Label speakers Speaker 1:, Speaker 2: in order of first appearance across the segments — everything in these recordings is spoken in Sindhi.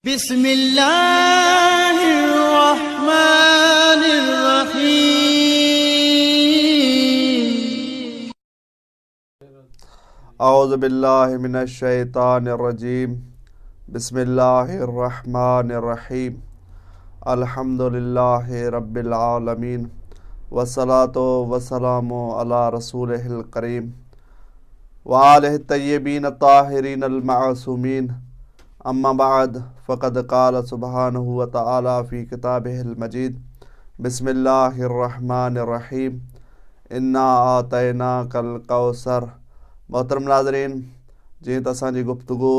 Speaker 1: بسم الله الرحمن الرحيم.
Speaker 2: اعوذ بالله من الشيطان الرجيم بسم الله الرحمن الرحيم الحمد لله رب العالمين والصلاة والسلام على رسوله الڪريم وآله الطيبين الطاهرين المعصومين اما بعد فقد قال سبحانه وتعالى في كتابه المجيد بسم الله الرحمن الرحيم انا اعطيناڪ الڪوثر محترم ناظرين جيئن ته اسان جي گفتگو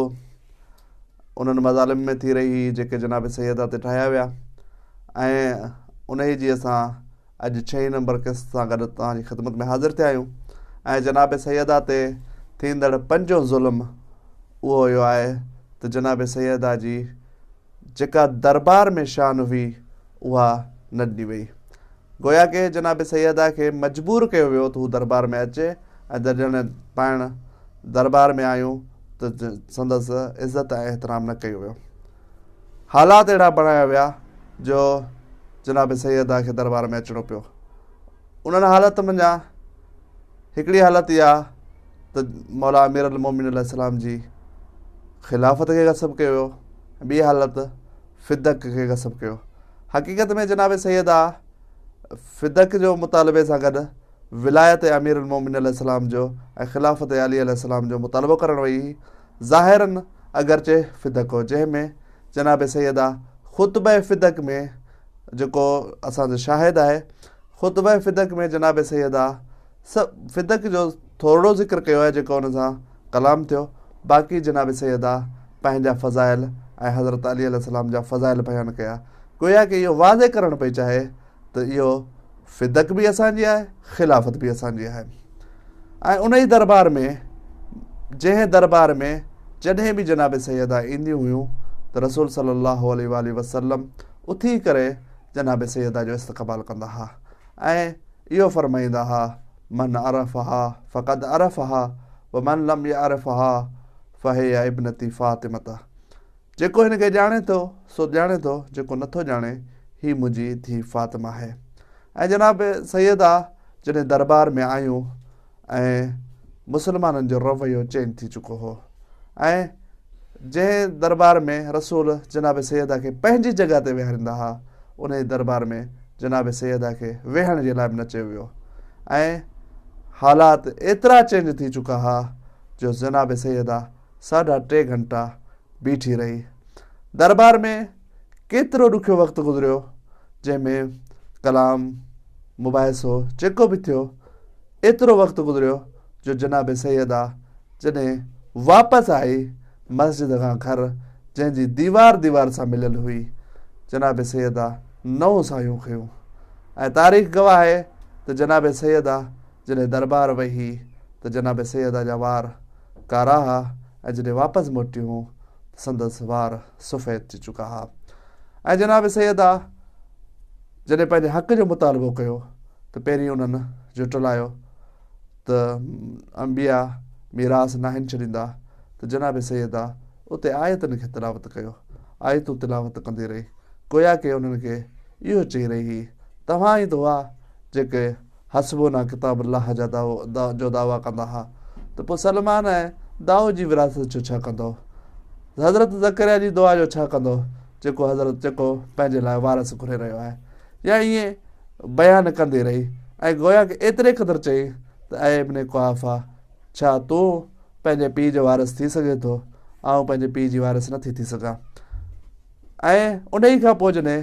Speaker 2: انهن مظالم ۾ ٿي رهي هئي جيڪي جناب سيده تي ٺاهيا ويا ۽ انهي جي اسان اڄ ڇهين نمبر قسط سان گڏ توهان جي خدمت ۾ حاضر ٿيا آهيون ۽ جناب سيده تي ٿيندڙ پنجون ظلم اهو اهو آهي ته جناب سيده جي جيڪا دربار ۾ شان هئي اها نه ڏني وئي. گويا ڪه جناب سيده کي مجبور ڪيو ويو ته هو دربار ۾ اچي ۽ جڏهن پاڻ دربار ۾ آيون ته سندس عزت ۽ احترام نه ڪيو ويو. حالات اهڙا بڻايا ويا جو جناب سيده کي دربار ۾ اچڻو پيو. انهن حالت منجهان هڪڙي حالت اها ته مولا امير المومنين عليه السلام جي خلافت کي غصب ڪيو ويو، ٻي حالت فدڪ کي غصب ڪيو. حقيقت ۾ جناب سيده فدڪ جو مطالبي سان گڏ ولايت امير المومنين عليه السلام جو ۽ خلافت علي عليه السلام جو مطالبو ڪرڻ وئي هئي. ظاهراً اگرچه فدڪ هو جنهن ۾ جناب سيده خطبه فدڪ ۾ جيڪو اسان جو شاهد آهي خطبه فدڪ ۾ جناب سيده فدڪ جو ٿورڙو ذڪر ڪيو آهي جيڪو ان سان ڪلام ٿيو باقي جناب سيده پنهنجا فضائل ۽ حضرت علي عليه السلام جا فضائل بيان ڪيا گويا ڪه اهو واضح ڪرڻ پئي چاهي ته اهو فدڪ به اسان جي آهي، خلافت به اسان جي آهي ۽ ان ئي دربار ۾ جنهن دربار ۾ جڏهن به جناب سيده اينديون هيون ته رسول صلي الله عليه واله وسلم اٿي ڪري جناب سيده جو استقبال ڪندا ها ۽ اهو فرمائيندا ها من عرفها فقد عرفها ومن لم يعرفها فهي ابنتي فاطمه جيڪو هن کي ڄاڻي ٿو، سو ڄاڻي ٿو، جيڪو نٿو ڄاڻي، هي منهنجي ڌيء فاطمه آهي. ۽ جناب سيده جڏهن دربار ۾ آيون ۽ مسلمانن جو رويو چينج ٿي چڪو هو ۽ جنهن دربار ۾ رسول جناب سيده کي پنهنجي جڳهه تي ويهاريندا ها، انهي دربار ۾ جناب سيده کي ويهڻ جي لاء به نه چيو ويو ۽ حالات ايترا چينج ٿي چڪا ها جو جناب سيده ساڍا ٽي گهنٽا بيٺي رهي. دربار ۾ ڪيترو ڏکيو وقت گذريو، جنهن ۾ ڪلام، مباحثو جيڪو به ٿيو، ايترو وقت گذريو جو جناب سيده جڏهن واپس آئي مسجد کان گهر جنهن جي ديوار ديوار سان مليل هئي، جناب سيده نئون ساهيون کنيون ۽ تاريخ گواهه آهي ته جناب سيده جڏهن دربار ويهي ته جناب سيده جا وار ڪارا ها ۽ جڏهن واپس موٽيون ته سندس وار سفيد ٿي چڪا ها ۽ جناب سيده جڏهن پنهنجي حق جو مطالبو ڪيو ته پهرين انهن جٽلايو ته انبيا ميراث ناهن ڇڏيندا ته جناب سيده اتي آيتن کي تلاوت ڪيو آيتون تلاوت ڪندي رهي گويا ڪي انهن کي اهو چئي رهي هئي توهان ئي ته هئا جيڪي حسبنا ڪتاب الله جا جو دعويٰ ڪندا ها ته پوء سلمان ۽ دائود جي وراثت جو ڇا ڪندؤ؟ حضرت زڪريا جي دعا جو ڇا ڪندؤ جيڪو حضرت جيڪو پنهنجي لاء وارث گهري رهيو آهي؟ يا ائين بيان ڪندي رهي ۽ گويا ڪه ايتري قدر چئي ته اي ابن قحافه ڇا تون پنهنجي پيء جو وارث ٿي سگهين ٿو؟ آئون پنهنجي پيء جي وارث نٿي ٿي سگهان. ۽ انهي کان پوء جڏهن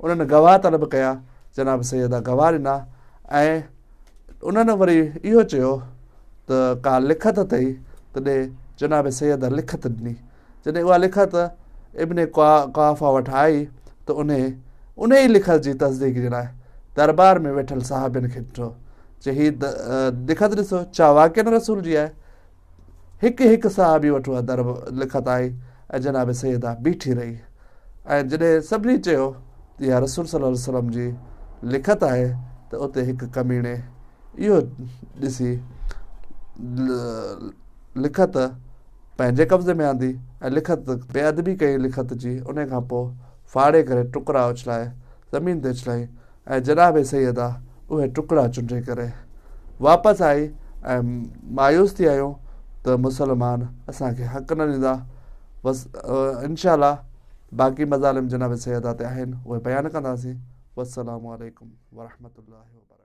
Speaker 2: انهن گواهه طلب ڪيا، جناب سيده گواهه ڏنا ۽ انهن وري اهو چيو ته ڪا لکت اٿئي ته ڏي، جناب سيده لکت ڏني. جڏهن اها لکت ابن قحافه وٽ آئي ته انهي انهي لکت جي تصديق جي لاء دربار ۾ ويٺل صحابين کي ڏٺو، چي هي لکت ڏسو ڇا واقعا رسول جي آهي؟ هڪ هڪ صحابي وٽ اها در لکت آئي ۽ جناب سيده بيٺي رهي ۽ جڏهن سڀني چيو ته اها رسول صلي الله عليه وسلم جي لکت آهي ته اتي هڪ ڪميڻي اهو ڏسي لکت پنهنجي قبضي ۾ آندي ۽ لکت بي ادبي ڪئي لکت جي انهي کان پوء ڦاڙي ڪري ٽڪرا اڇلائي زمين تي اڇلائي ۽ جناب سيده اهي ٽڪڙا چونڊي ڪري واپس آئي ۽ مايوس ٿي آيون ته مسلمان اسان کي حق نه ڏيندا بس انشاء الله باقي مظالم جناب سيده تي آهن اهي بيان ڪنداسين والسلام عليڪم ورحمة الله وبرڪاته.